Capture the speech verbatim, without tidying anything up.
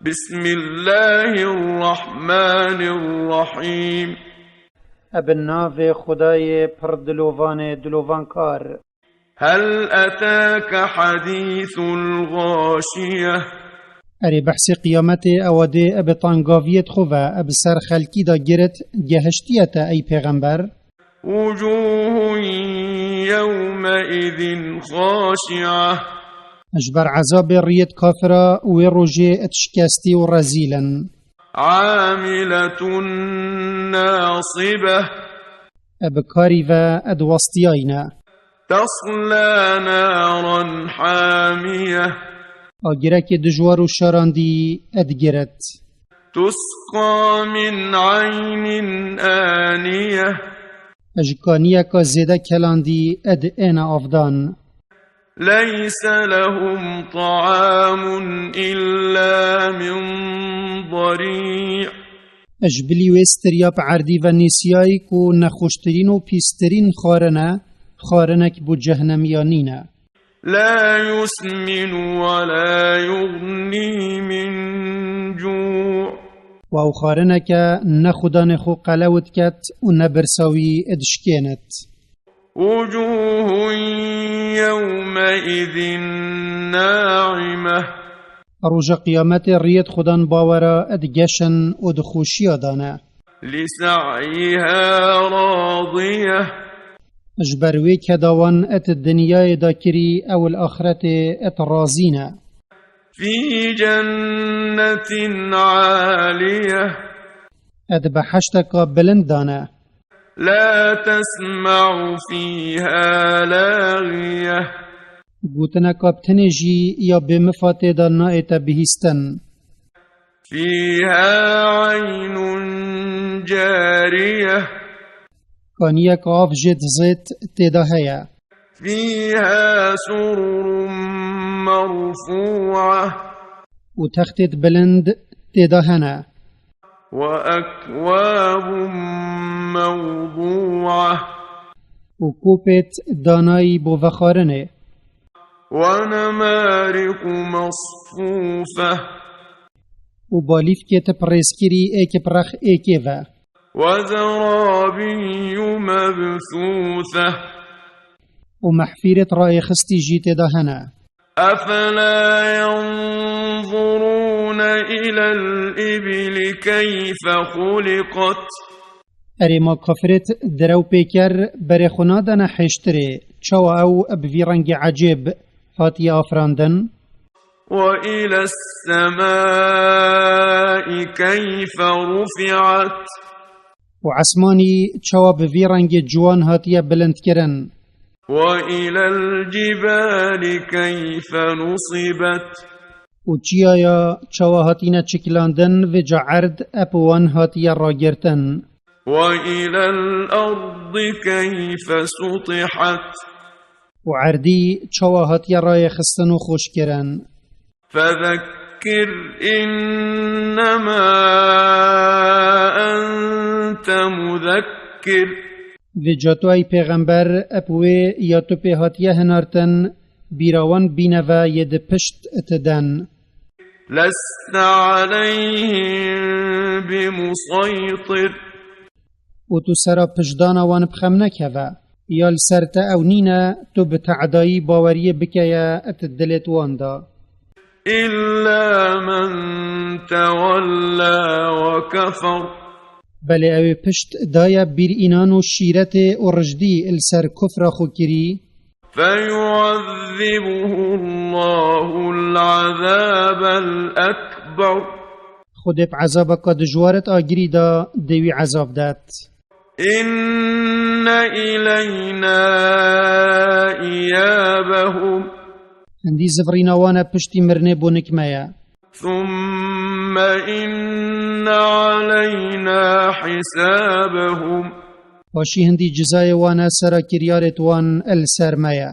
بسم الله الرحمن الرحيم. Eb navê Xwedayê pir dilovanê dilovankar. هل أتاك حديث الغاشية. Erê behsê qiyametê ewa dê eb tangaviyê xwe ve eb ser xelkî de girit gehiştiye te ey pêxember. وجوه يومئذ خاشعة. Ji ber ezabê riyêt kafira wê rojê et şikestî û rezîl in. عاملة ناصبة. Eb karî ve ed westiyayne. تصلى نارا حامية. Agirekê dijwar û şarandî ed giret. تسقى من عين آنية. Ji kaniyeka zêde kelandî ed êne avdan. ليس لهم طعام إلا من ضريع. Ji bilî wê stirya bi erdî ve nîsiyayî ku nexweştirîn û pîstirîn xwarin e, xwarinek bo cehnemîya nîne. لا يسمن ولا يغني من جوع. Wa ew xwarineke ne xudanê xwe qelew diket û ne birsa wî dişkênit. وجوه يومئذ ناعمة. Roja qiyametê riyêt xudan bawera digeşin û di xweşiya de ne. لسعيها راضية. Ji ber wê keda wan et dinyayê de kirî ew li axretê et razî ne. في جنة عالية. Et beheşteka bilind de ne. لا تسمع فيها لاغية. Gotineka bi tinê jî ya bêmifa tê de nayête bihîstin. فيها عين جارية. Kaniyek av jê dizêt tê de heye. فيها سرر مرفوعة. Û textêt bilind tê de hene. وأكواب موضوعة. Û kopêt danayî bo vexwarinê. ونمارق مصفوفة. Û balîfkêt pirêskirî êk bi rex êkê ve. وزرابي مبثوثة. Û mehfîrêt rayêxistî jî tê de hene. أفلا ينظرون إلى الإبل كيف خلقت. Erê ma kafirêt derew pêker berê xwe nadane hêştirê, çawa ew bi vî rengê ecêb hatiye afirandin? وإلى السماء كيف رفعت. Û esmanî çawa bi vî rengê ciwan hatiye bilindkirin? وإلى الجبال كيف نصبت. Û çiyaya çawa hatîne çiklandin, vêca erd ep wan hatiye ragirtin? وإلى الأرض كيف سطحت. Û erdî çawa hatiye rayêxistin û xweşkirin? فذكر إنما أنت مذكر. Vêca tu ey pêxember ep wê ya tu pê hatiye hinartin, bîra wan bîne ve yê di pişt ti den. لست عليهم بمسيطر. Û tu sera piştdana wan bi xem nekeve. Ya li ser te ew nîne tu bi te'dayî baweriyê bikeye di dilêt wan de. إلا من تولى وكفر. Belê ew ê pişt daye bîr înan û şîretê û rijdî li ser kufra xwe kirî. فيعذبه الله العذاب الأكبر. Xwedê bi ezabeka dijwaret agirî da dê wî ezab dat. إن إلينا إيابهم. Hindî zivrîna wan e piştî mirinê bo nik me ye. ثم إن علينا حسابهم. Paşî hindî cizayê wan e sera kiryarêt wan el ser me ye.